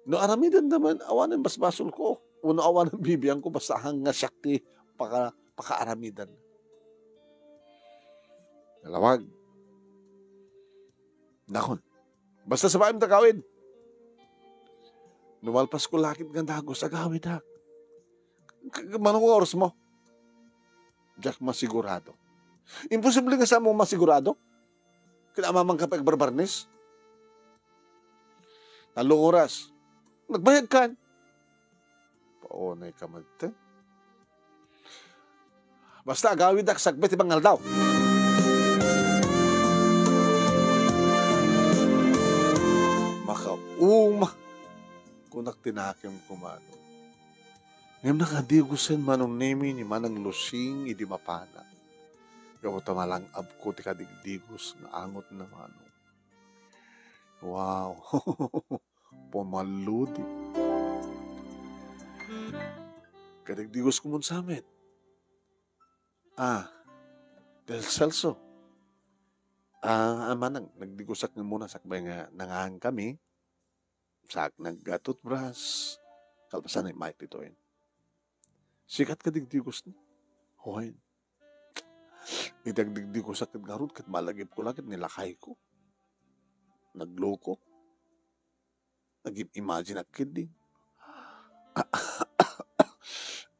No aramidenda man, awanen basbasolko, wenno awanen bibiangko, basta ahan nga siak ti paka-, pakaaramidan. Nalawag. Nakon. Basta sabaem ta agawid. No malpasko la ket nga dagus, agawidak. K-, k-, mano nga oras mo? Diak masigurado. Imposible nga saan mo masigurado? Ket amangan ka pay agbarbarnis? Tallo oras. Nagbayag kan. Paunay ka met. Basta agawidak sakbay ti pangaldaw. Makauma. Kunak ti nakemko, Manong. Ngem nakadigosen, Manong Nemi, ni Manang Lusing idi mapana. Gapu ta malang-abko ti kadigdigos nga angotna, Manong. Wow. Pumalludi. Kadigdigosko man sa met. Ah, Del Celso. Ah, Manang, nagdigosak nga muna sakbay nga nangankami. Sa naggatutbras. Kalpasan ni Mike ditoy. Sikat kadigdigos ni. Hoy. Iti agdigdigosak ket ngarud ket malagipko la ket ni lakayko. Nagloko. Nagim-imagine ak ketdi.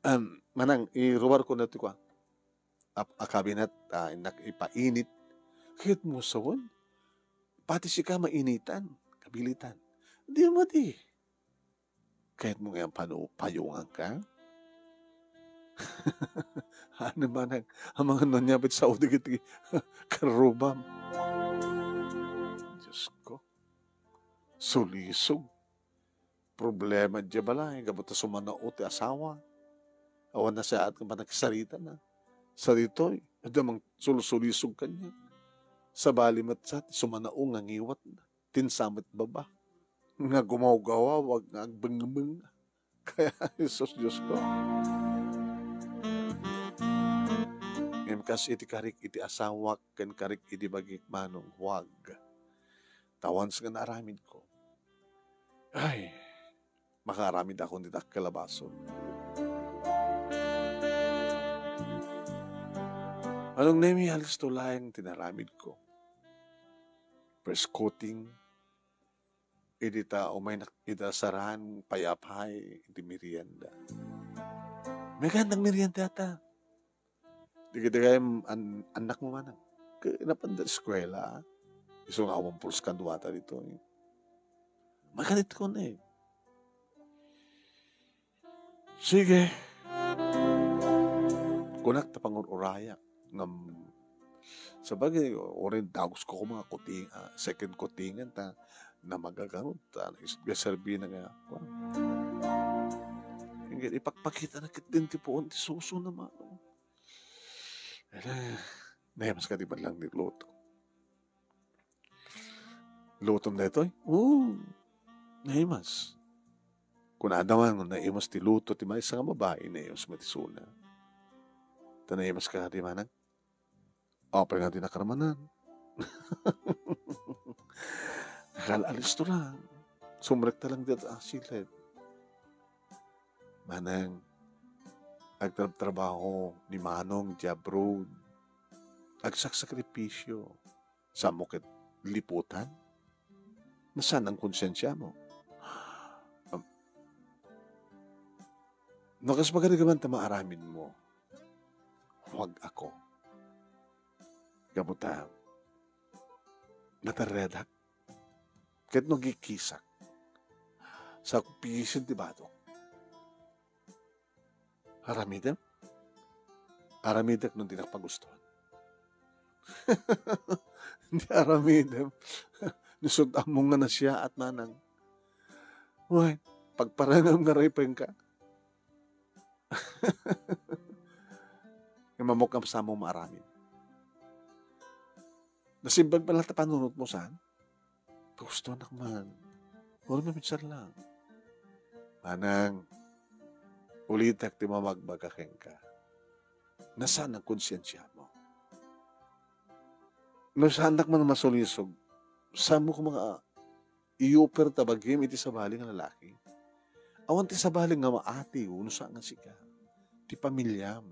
Em, Manang, iruarko na ti kua. Ap-, a kabinet, ah, innak ipainit. Ket mo sawen, pati sika mainitan, kabilitan. Di madi. Kayatmo ngay a panu-, payunganka? Ano man ang, ang mga nunyan, ba't sa udig iti karubam? Diyos ko. Sulisog. Problema diay balay, gapu ta sumanao ti asawa. Awan nasayaat nga panagsaritana. Sa ditoy, adda mangsulsulisog kaniak. Sabali met sa ti sumanao nga ngiwatna, tinsa met baba, nga gumawgawawag nga agbengngeng. Kaya, Jesus, Dios ko. Ngem kas iti karik iti asawak ken karik iti bagik, Manong, huwag. Ta once nga naaramidko, ay, makaaramidakon ti dakkel a basol. Manong Nemi, alisto laeng ti naaramidko. First coating, idi ta umaynak ida saran payapay iti merienda. Megan, nagmerienda ta. Dagiti gayam an-, annakmo, Manang. Ket napanda eskuela. Isu nga awan pulos kaduata ditoy. Makalit ko na eh. Sige. Kunak ta pangur-urayak. Ngam, sabagay, uray dagus ko koma nga kuting-, ah, second coatingan ta namagagarod ta is-, serbi na nga, kuwan. Inggit, ipakpakita na ket din ti puon ti suso na mano. Ala, nahimas ka di man lang ni Luto. Lutom daytoy? Oo, nahimas. Kunada man nga naimas ti luto ti maysa nga babai, naimas met isuna. Ta naimas ka di manang? Apay nga di nakarmanan? Nakal-alisto lang. Sumrekta lang di ta siled. Manang, agtrabtrabaho ni Manong di abroad. Agsaksakripisyo. Saanmo ket liputan? Nasaan ang konsensiamo? Um, no kas magarigaman ta maaramidmo, huwag ako. Gapu ta, natarredak. Ket no gikisak, sa pisin ti batok. Aramidem? Aramidek no dinak pagustuhan. Di aramidem. Nisud ammong nga nasiaat, manang. Wen, pagparangam nga ripeng ka. Nga mamok nga saan mo maaramid. Nasimbag pala ta panunot mo, saan? Gusto anak man. Uray maminsar lang. Manang, ulitak ti mamagbaga kenka. Nasaan ang konsensiamo? No saanak man masulisog, saan mo koma nga i-offer ta bagim iti sabali nga lalaki? Awan ti sabali nga maatiw no saan nga sika. Ti pamiliam.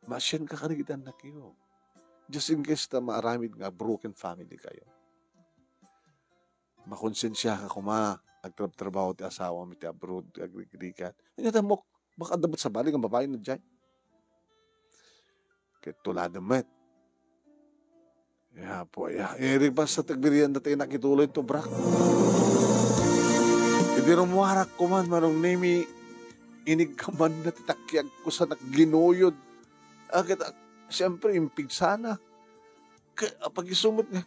Maasian ka kadigiti annakyo. Just in case ta maaramid nga broken family kayo. Makonsensiaka koma, agtrabtrabaho ti asawam iti abroad, agrigrigat. Anya ta mok, baka adda met sabali nga babae na diay. Ket tuladem met. Ya, po, ya. Iri basta ti agmerienda ti inak ituloy to, brak. Idi rummuarak koman, Manong Nemi, inigkaman na ti takiag ko sa nagginuyod. Ah, ket, ah, siyempre, impigsana. Ke-, apag-isu met nga,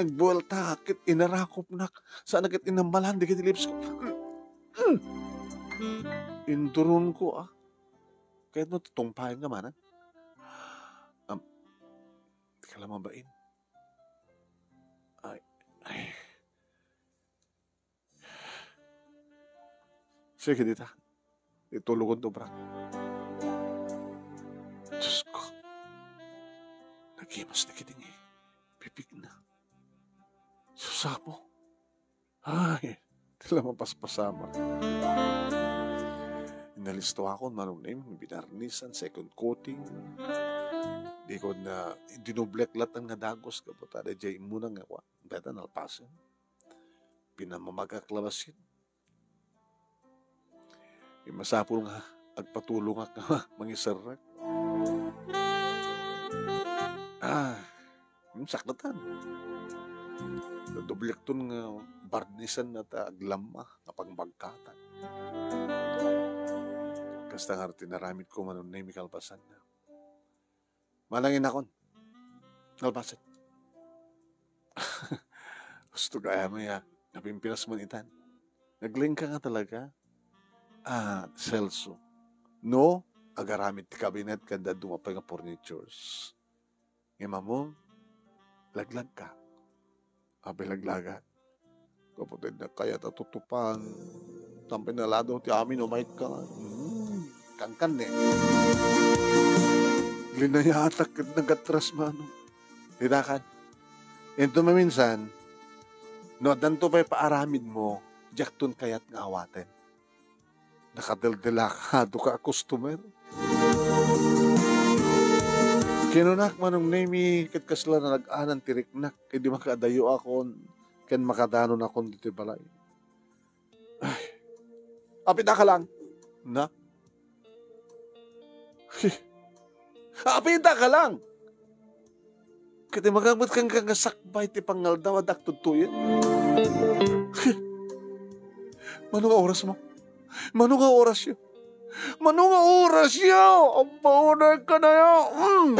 nagbuelta, ket inarakopnak. Sana ket inammalan, dagiti lips ko. Induron ko, ah. Kayatmo ti tungpaen nga manang? Am, di ka la mabain. Ay, ay. Sige, dita. Itulogon to, bra. Diyos ko. Nagimas na kiting eh. Pipigna. Susamo. Ay, tila mapaspasamak. Inalisto akon, Manong Nemi, binarnisan, second coating. Di ko na, dinublek latan nga dagos, kaputada, jay muna nga, wa, beta nalpasen. Pinamamagak labasin. Di masapul nga agpatulongak nga mangiserrek. Ah, hmm, saklatan. Doblekton nga barnisan na ta aglamma nga pangbagkatan. Kasta nga tinaramid ko, Manong Nemi, kalpasan na. Manang inakon. Nalpasen. Gusto kaya mo ya, napimpilas mo itan. Naglingka nga talaga. Ah, Celso. No? agaramid ti kabinet ken dadduma pay nga furnitures. Ngem ammom, laglagka. Apay laglagak? Kapatid, kayat a tutupang. Tampay naladaw ti amin, umayka. Hmm, kankan ne. Linayatak ket nagatras, Manong. Ditakan. Into maminsan, no addanto pay paaramidmo, diakton kayat nga awaten. Nakadeldelakado ka a customer. Kinunak, Manong Nemi, ket kasla nalag-anan ti riknak idi makaadayoakon ken makadanonakon ditoy balay. Ay, apita ka lang. Na? Apita ka lang. Ket imbagak met kenka nga sakbay ti pangaldaw a diak tudtuyen. Mano nga orasmo? Mano nga orasyo? Mano nga orasyo? Ampaunay kanayo. Mm.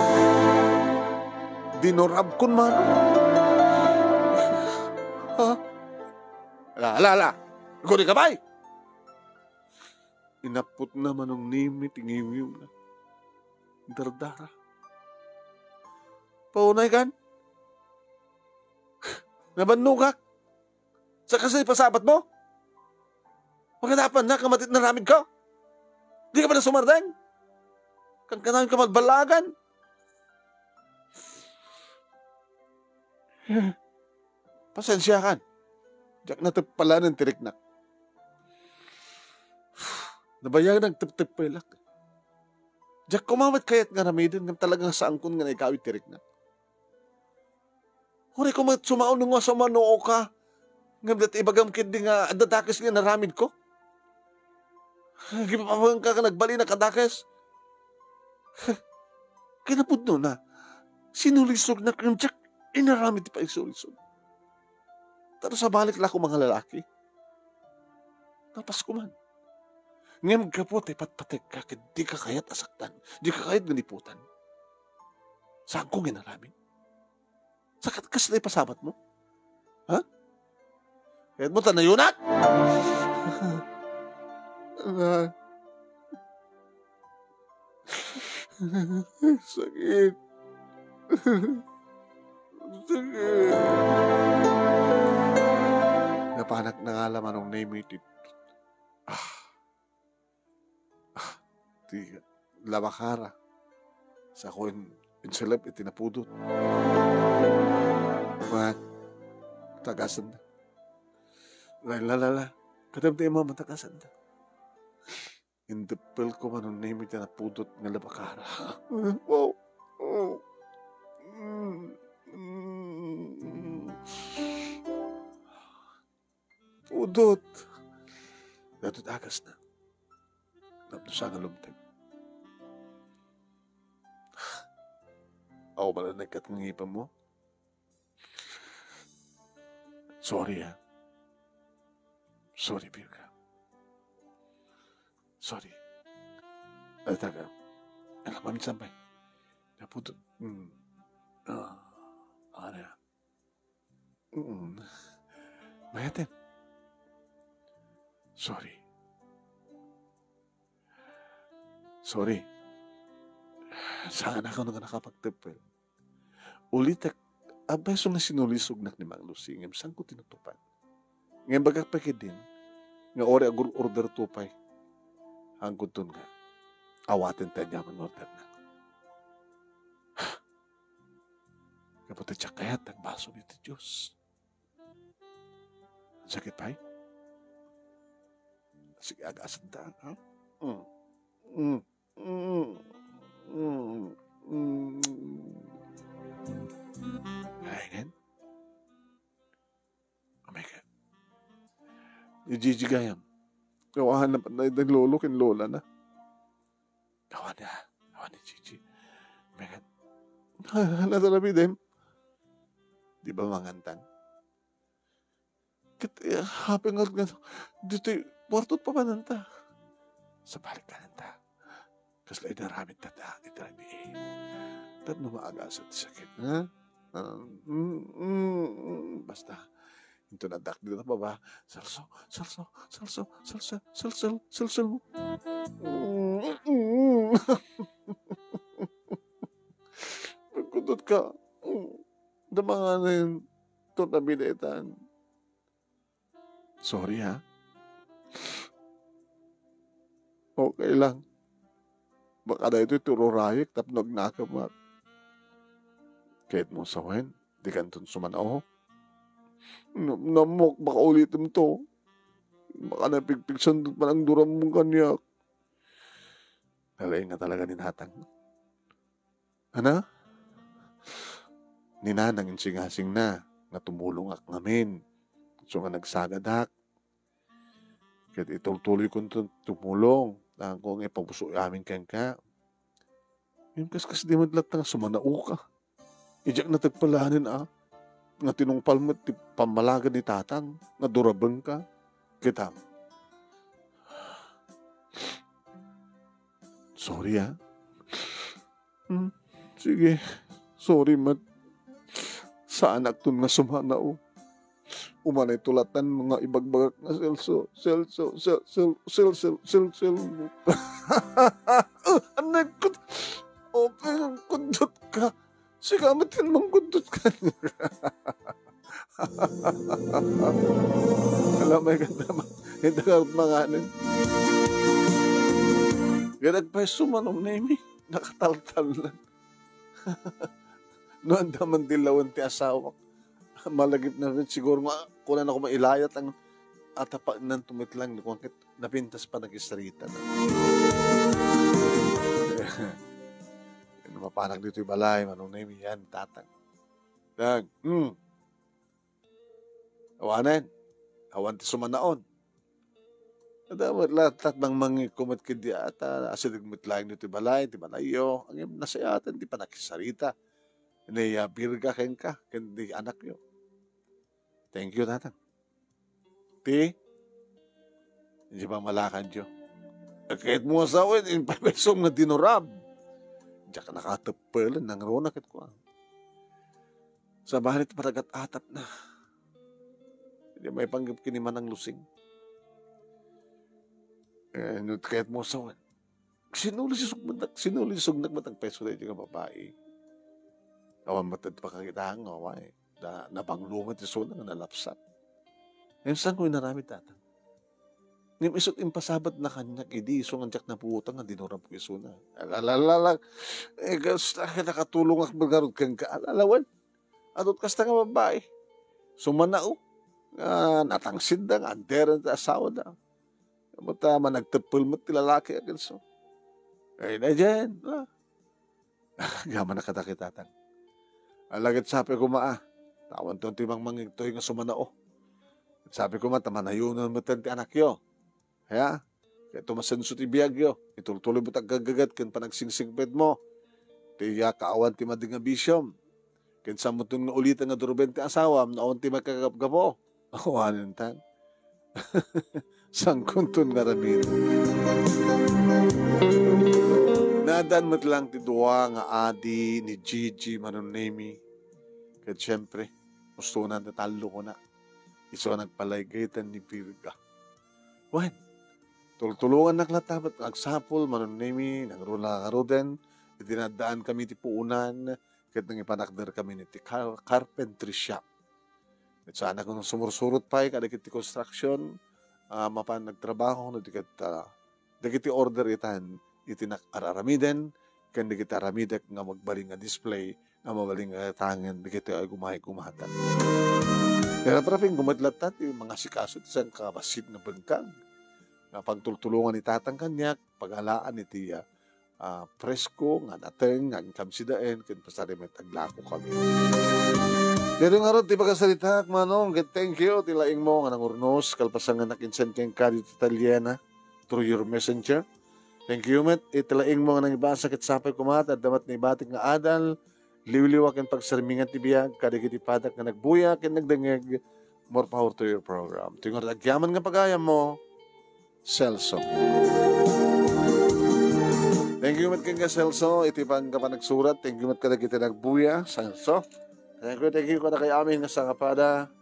Dinurabkon, Manong. Ha? Ala, ala, ala. Agudi ka pay. Inapputna, Manong Nemi, ti ngiwngimna. Dardara. Paunay kan? Nabannogak. Sa kasla ipasabatmo? Makadapan na, kamat iti naramidko? Dika pay sumardeng? Kankanayon ka malballagan. Pasensiakan. Diak nateppalan ti riknak. Nabayagan nagteptep pay lak. Diak koma met kayat nga aramiden ngem talaga nga saankon nga naigawid ti riknak. Uray koma met sumaon nga sumanuoka. Ngem dayta ibagam ketdi nga adda dakes nga inaramidko. Gipapawenka nga nagbalinak a dakes. Kinapudnona, sinulisognak ngem diak inaramid ti paisulisog. Ta no sabali la koma nga lalaki, napasko man. Ngem gapu ta ipatpategka ket dika kayat a saktan, dika kayat nga niputan, saanko nga inaramid. Sa kat-, kasla ipasabatmo? Ha? Kayatmo ta nayunak? Ah. Sakit. Sakit. Napanak na nga la, Manong Nemi, ti, ah, ah, ti labakara. Sako in-, insilip iti napudot. Mat, tagasanda. La, la, la, la. Kadam ti imam, tagasanda. Indeppelko, Manong Nemi, ti napudot nga labakara. Wow. Oh. Mm. Mm. Pudot. Daytoy ti agasna. Napnusa nga lumteg. Aw, malanay kat nga ngipammo. Sorry, ah. Sorry, Bianca. Sorry. Ay, taga. Alam, maminsan pa eh. Napudot. Mm. Ah, ano yan? Mm. Mayaten. Sorry. Sorry. Saan ako nga nakapagtepel? Ulitek, abeso nga sinulisognak ni Mang Lucy, ngem saanko tinutupan. Ngem bagak pay ketdin, nga uray agur-order to pay, hangkodton nga, awaten ti aniaman nga orderna. Gapu ta diak kayat, nagbasol iti Dios. Sakit pay? Sige, agasanta, ha? Mm. Mm. Mm. Mm. Mm. Ay, nen? Oh my God. Ni Gigi gayam. Awan na, na, na lolo ken lola na. Awan na, awan ni Gigi. Oh my God. Natarabi dem. Di ba mangantan? Ket, eh, happy nga, nga, ditoy, puertot pa mananta. Sabali kananta. Kasla inaramid ta, ta, iti rabii. Tapno maagasat ti sakit, ha? Ah, mm, mm, mm, basta, inton addak dito na baba, salso, salso, salso, salso, salso, salso. Mm, mm, mm. Nagkudot ka. Damanganen to tabi daytan. Sorry, ha? Okay lang. Baka daytoy ti ururayek tapno agnakemak. Ket mo sawen, di kanton sumanao. Namnamok, baka ulitem to. Baka napigpigsan panangduram mo kaniak. Nalaing nga talaga ni Natang. Ana? Ni Nanang insingasingna nga tumulongak ngamin. So nga nagsagadak. Ket itultuloy kon tu-, tumulong. Tanko nga ipabuso amin kenka. Ngem kaskas di met latta nga sumanaoka. Idiak natagpalanen a. Nga tinungpal met ti pammalagad ni Tatang. Nga durabengka. Kitam. Sorry, ah. Hmm, sige. Sorry met. Saanakton nga sumanao. Umanay tulatan nga ibagbagak nga Celso, Celso, Celso, Celso, Celso. Ah, anay ko. Okay, kundot ka. Sika met ken mangkundot ka. Alam mo, ganda ma-, ganda ka manganen. Ganda pa yung sumanom na imi. Nakataltal lang. No, anda man dilawan ti asawak. Malagip na rin siguro nga, kunan ako mailayat ang atapak nan tumitlang ni kuwan ket napintas pa nagisarita na. Ano mapanak dito yung balay, manong na yan, tatang. Dag, hmm. Awanen, awan ti sumanaon. Ada met la, tat mangmangikko met ket di ata, asideg met laeng ditoy balay, ti balayyo, ngem nasayaten ti panakisarita. Ni, ah, Virga kenka, ken di anakyo. Thank you, Tatang. Ti, di pamalakadyo. Ket mo sawen, in papersom nga dinurab. Diak nakateppelen, nangruna ket kuan. Sabali ti paragat-atap na. Di maipanggep ken ni Manang Lusing. Eh, no ket mo sawen. Sinulisog met, sinulisognak met agpayso daytoy nga babai. Awan met ti pakakitaen nga awan, eh. Na, nabanglo met isuna nga nalapsat. Ngem saan ko inaramid, Tatang? Ngem isut' impasabatna kaniak idi isu nga diak napuotan nga dinurabko isuna. Alalala, eh, kas-, nakatulongak met ngarud kenka. Alalawen. Adut kasta nga babai. Sumanao. Nga natangsidda, nga adderen ti asawada. Ammom ta managteppel met ti lalaki a kenso. Ay, na dyan. Ah. Agyaman na kadakita, Tatang. Ala, ket sapay koma, ah. Tawanton ti mangmangigtoy nga sumanao. Ket sapay koma, ta manayonen met ti anakyo. Ya? Ket tumasenso ti biagyo. Itultuloy mo ti aggaggaget ken panagsingsigpet mo. Ti, ya, kaawan ti madi nga bisiom. Ken sammoton nga uliten nga duruben ti asawam, no awan ti makagapgapo. Awanen tan. Sangkunton nga aramid. Nadan met lang ti dua nga adi ni Gigi Manunemi. Ket siempre, ustonan ti tallo kuna. Isu a nagpalaygaytan ni Virga. Wen, tultulongannak latta met nga agsapul, Manunemi, nangruna ngaruden, iti naddaan kami ti puonan, ket nangipanakder kami iti car-, carpentry shop. Ket saanak nga sumursurot pay kadagiti construction, ah, mapan nagtrabaho, no di ket, ah, dagiti order itan iti nak-ar-aramiden, ken dagiti aramidek nga magbalin nga display, nga mabalin nga tangen dagiti ay gumay-gumatan. Ket rapraping gumet latta ti mangasikaso ti sangkabassit nga bengkag, nga pagtultulongan ni Tatang kaniak, pagalaan iti, ah, ah, presko nga nateng nga agkamsidaen ken pasarimet aglako kami. Daytoy ngarud ti pakasaritak, Manong, ket thank you ti laingmo nga nangurnos, kalpasangan nakinsen kenka ditoy Italiana through your messenger. Thank you met iti laingmo nga nangibasa ket sapay koma ta adda met naibatik nga adal, liwliwa ken pagsarmingan ti biag kadagiti padak nga nagbuya ken nagdengngeg. More power to your program. Ti ngarud agyaman nga pagayammo, Celso. Thank you met kenka, Celso, iti pangkapanagsurat. Thank you met kadagiti nagbuya, Celso. Thank you, thank you kadakayo amin nga sangapada.